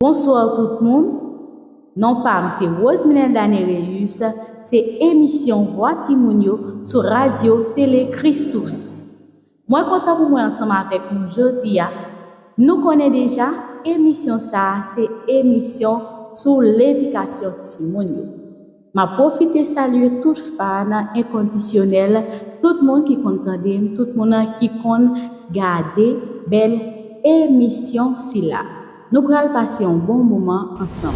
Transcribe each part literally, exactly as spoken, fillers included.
Bonswa tout moun. Non pa m se Roseminelda Nereus, se emisyon Vwa Timoun yo sou Radyo Tele Christus. Mwen kontan pou mwen ansanm avèk nou jodi a. Nou konnen deja, emisyon sa a se emisyon sou ledikasyon timoun yo. M ap pwofite salye tout fan enkondisyonèl, tout moun ki konn tande m, tout moun ki konn gade bèl emisyon sila. Nou pral pase yon bon moman ansanm.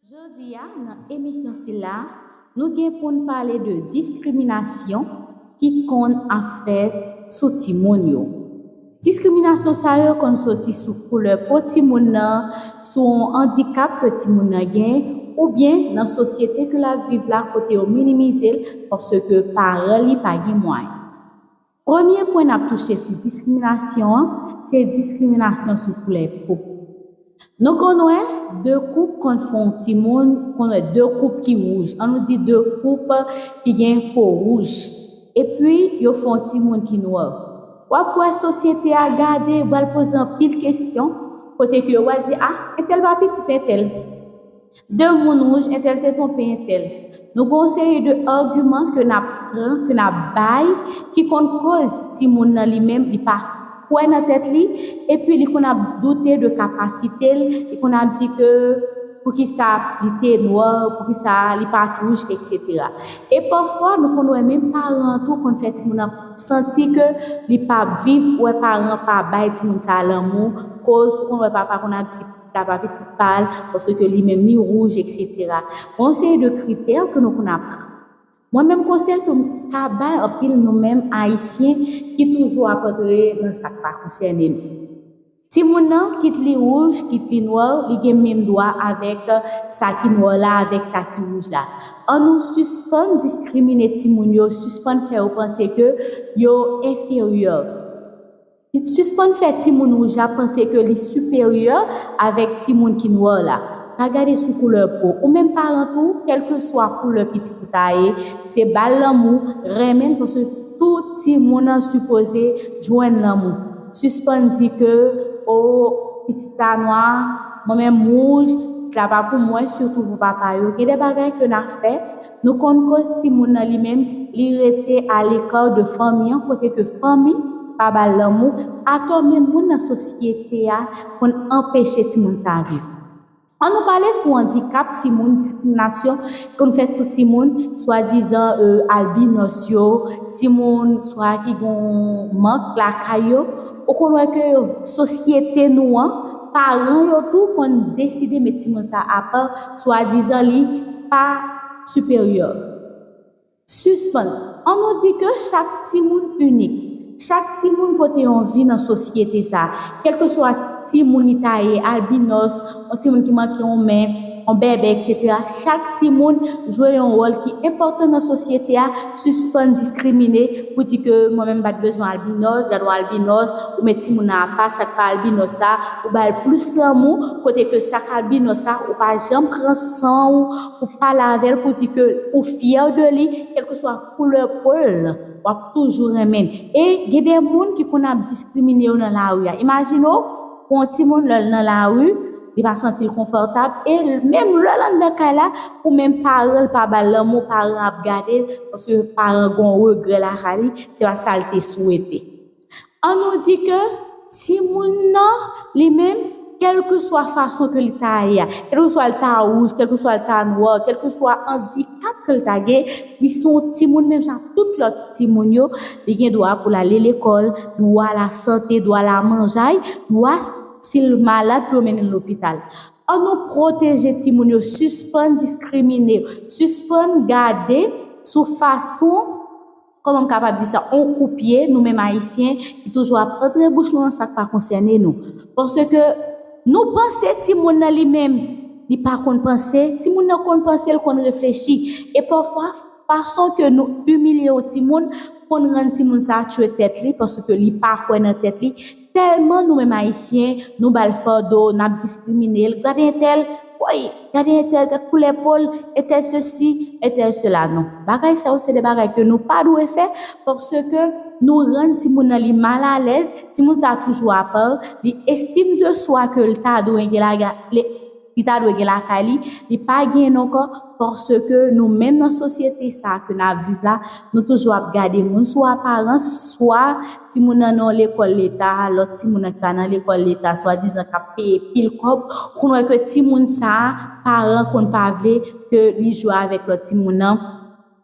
Jodi a, nan emisyon sila, nou gen pou n pale de diskriminasyon ki konn ap fèt sou timoun yo. Diskriminasyon sa yo konn soti sou koulè po timoun nan, sou yon andikap ke timoun nan gen, oubyen nan sosyete ke l ap viv la kote yo minimize l paske paran li pa gen mwayen. Premye pwen n ap touche sou diskriminasyon an, se diskriminasyon sou koulè po. Nou konn wè de koup konn fè yon timoun, konn wè de koup ki wouj. Ann nou di de koup ki gen po wouj. Epi yo fè yon timoun ki nwa. W ap wè sosyete a gade, pral poze anpil kesyon, kote ke yo pral di, ah, entèl pa pitit entèl. De moun wouj, entèl te twonpe entèl. Nou gen yon seri de agiman ke n ap pran, ke n ap bay, ki konn koz timoun nan li menm, li pa kwè nan tèt li, epi li konn ap doute de kapasite l, li konn ap di ke poukisa li te nwa, poukisa li pa t wouj, etsetera. E pafwa, nou konn wè menm paran an tou konn fè timoun nan santi ke li pa viv, wè paran an pa bay timoun sa lanmou, koz ou konn wè papa konn ap di, ta pa pitit pa l, paske li menm li wouj, etsetera. Bon, yon seri de kritè ke nou konn ap pran. Mwen menm konsèy ke m ka bay anpil nou menm Ayisyen ki toujou ap antre nan sa k pa konsène nou. Timoun nan, kit li wouj, kit li nwa, li gen menm dwa avèk sa ki nwa la, avèk sa ki wouj la. Ann nou sispann diskrimine timoun yo, sispann fè yo panse ke yo enferyè. Sispann fè timoun wouj la panse ke li siperyè avèk timoun ki nwa la. Pa gade sou koulè po. Ou menm paran tou, kèlkeswa koulè pitit ou ta ye, se ba l lanmou, renmen l, paske tout timoun an sipoze jwenn lanmou. Sispann di ke, o, pitit la nwa, mwen menm wouj, pitit la pa pou mwen, sitou pou papa yo. Gen de bagay ke n ap fè, nou konn koz timoun nan li menm, li rete aleka de fanmi an, kote ke fanmi pa ba l lanmou, atò menm moun nan sosyete a konn anpeche timoun sa a viv. Ann nou pale sou andikap timoun, diskriminasyon konn fèt sou timoun, swadizan, e, albinòs yo, timoun swa ki gen mank lakay yo. Ou konn wè ke sosyete nou an, paran yo tou konn deside met timoun sa apa, swadizan li pa siperyè. Sispann. Ann nou di ke chak timoun inik. Chak timoun pote yon vi nan sosyete sa. Kèlkeswa timoun li ta ye, albinòs, yon timoun ki manke yon men, yon bèbè, etsetera. Chak timoun jwe yon wòl ki enpòtan nan sosyete a. Sispann diskrimine pou di ke mwen menm m pa t bezwen albinòs, gade yon albinòs, ou met timoun nan apa, sa k pa albinòs sa, ou ba l plis lanmou, kote ke sa k albinòs sa, ou pa janm pran san w, ou pale avè l pou di ke ou fyè de li, kèlkeswa koulè po l, w ap toujou renmen l. E gen de moun ki konn ap diskrimine yo nan lari a. Imajine w, pou yon timoun lè l nan lari, li pa santi l konfòtab, e menm lè l anndan kay la, pou menm paran l pa ba l lanmou, paran ap gade l, paske paran gen yon regrè lakay li, se pa sa l te swete. Ann nou di ke timoun nan, li menm, kèlkeswa fason ke li ta ye a, kèlkeswa l ta wouj, kèlkeswa l ta nwa, kèlkeswa andikap ke l ta gen, li se yon timoun menm jan ak tout lòt timoun yo, li gen dwa pou l ale lekòl, dwa a la sante, dwa a la manjay, dwa si l malad pou yo mennen l lopital. Ann nou pwoteje timoun yo, sispann diskrimine, sispann gade sou fason kòman m kapab di sa, on koupye, nou menm Ayisyen, ki toujou ap antre bouch nou nan sa k pa konsène nou. Paske nou panse timoun nan li menm, li pa konn panse, timoun nan konn panse, l konn reflechi. E pafwa, fason ke nou imilye yon timoun, konn rann timoun sa a tchwe tèt li, paske li pa kwè nan tèt li. Tèlman nou menm Ayisyen, nou ba l fado, n ap diskrimine l. Gade entèl, Woy, gade entèl, gad koulè po l, entèl sesi, entèl sela. Non. Bagay sa yo se de bagay ke nou pa dwe fè, paske nou rann timoun nan li malalèz, timoun sa toujou apa l, li estime de swa ke l ta dwe gen laga-, li, li ta dwe gen lakay li, li pa gen ankò, paske nou menm nan sosyete sa ke n ap viv la, nou toujou ap gade moun sou aparans, swa timoun nan nan lekòl leta, lòt timoun nan ki pa nan lekòl leta, swadizan k ap peye pil kòb, ou konn wè ke timoun sa a, paran konn pa vle ke li jwe avèk lòt timoun nan,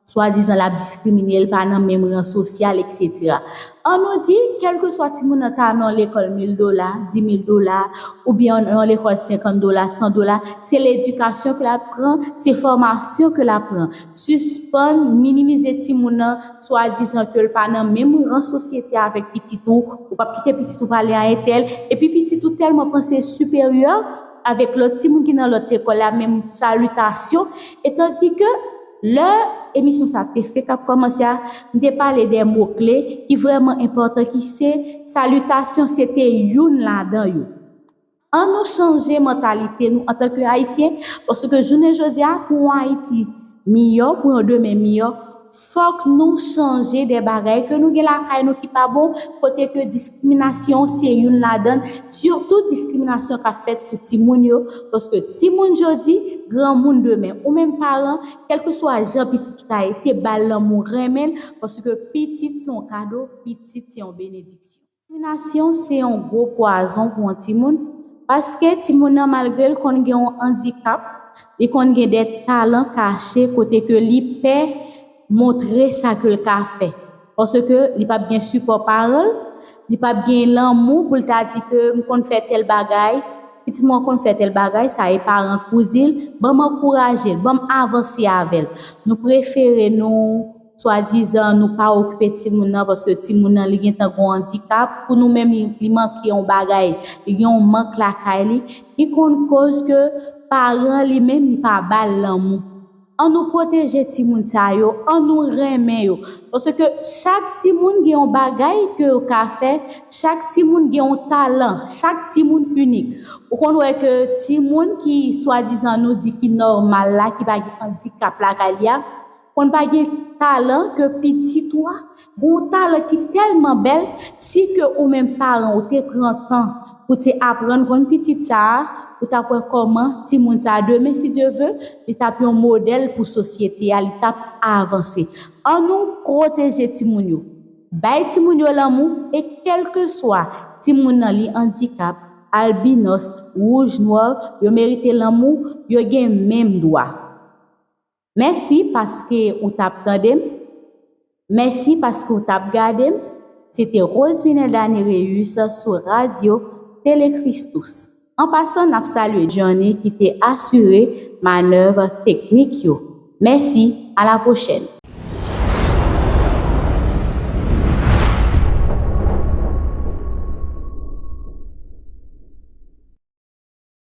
swadizan l ap diskrimine l, pa nan menm ran sosyal, etsetera. An nou di, kèlkeswa timoun nan ta nan lekòl mil dola, di mil dola, oubyen nan lekòl senkant dola, san dola, se ledikasyon ke l ap pran, se fòmasyon ke l ap pran. Sispann minimize timoun nan, swadizan ke l pa nan menm ran sosyete avèk pitit ou, ou p ap kite pitit ou pale a entèl, epi pitit ou tèlman panse siperyè avèk lòt timoun ki nan lòt lekòl la, menm salitasyon, etandike lè emisyon sa te fèk ap kòmanse a, m te pale de mo kle ki vrèman enpòtan, ki se salitasyon, se te youn ladan yo. An nou chanje mantalite nou antanke Ayisyen, paske jounen jodi a, pou yon Ayiti miyò, pou yon demen miyò, fòk nou chanje de bagay ke nou gen lakay nou ki pa bon, kote ke diskriminasyon se youn ladan, sitou diskriminasyon k ap fèt sou timoun yo, paske timoun jodi, granmoun demen, ou menm paran, kèlkeswa jan pitit ou ta ye, se ba l lanmou, renmen l, paske pitit se yon kado, pitit se yon benediksyon. Diskriminasyon se yon gwo pwazon pou yon timoun, paske timoun nan, malgre l konn gen yon andikap, li konn gen de talan kache kote ke li pè montre sa ke l ka fè. Paske li p ap gen sipò paran l, li p ap gen lanmou pou l ta di ke m konn fè tèl bagay, pitit mwen konn fè tèl bagay, sa e paran k pou di l, ban m ankouraje l, ban m avanse avè l. Nou prefere nou swadizan nou pa okipe timoun nan, paske timoun nan li gentan gen yon andikap, pou nou menm li, li manke yon bagay, li gen yon mank lakay li, ki konn koz ke paran li menm li pa ba l lanmou. An nou pwoteje timoun sa yo, an nou renmen yo, paske chak timoun gen yon bagay ke yo ka fè, chak timoun gen yon talan, chak timoun inik. Ou konn wè ke timoun ki swadizan nou di ki nòmal la, ki pa gen andikap lakay li a, konn pa gen talan ke pitit ou a, gen yon talan ki tèlman bèl, si ke ou menm paran ou te pran tan pou te aprann konn pitit sa a, ou t ap wè kòman timoun sa a, demen, si Dye ve, li t ap yon modèl pou sosyete a, li t ap avanse. An nou pwoteje timoun yo. Bay timoun yo lanmou, e kèlkeswa timoun nan li andikap, albinòs, wouj, nwè, yo merite lanmou, yo gen menm dwa. Mèsi paske ou t ap tande m. Mèsi paske ou t ap gade m. Se te Roseminelda Nereus sou Radyo Tele Christus. An pasan, n ap salye Johnny ki te asire manèv teknik yo. Mèsi, a la pwochèn.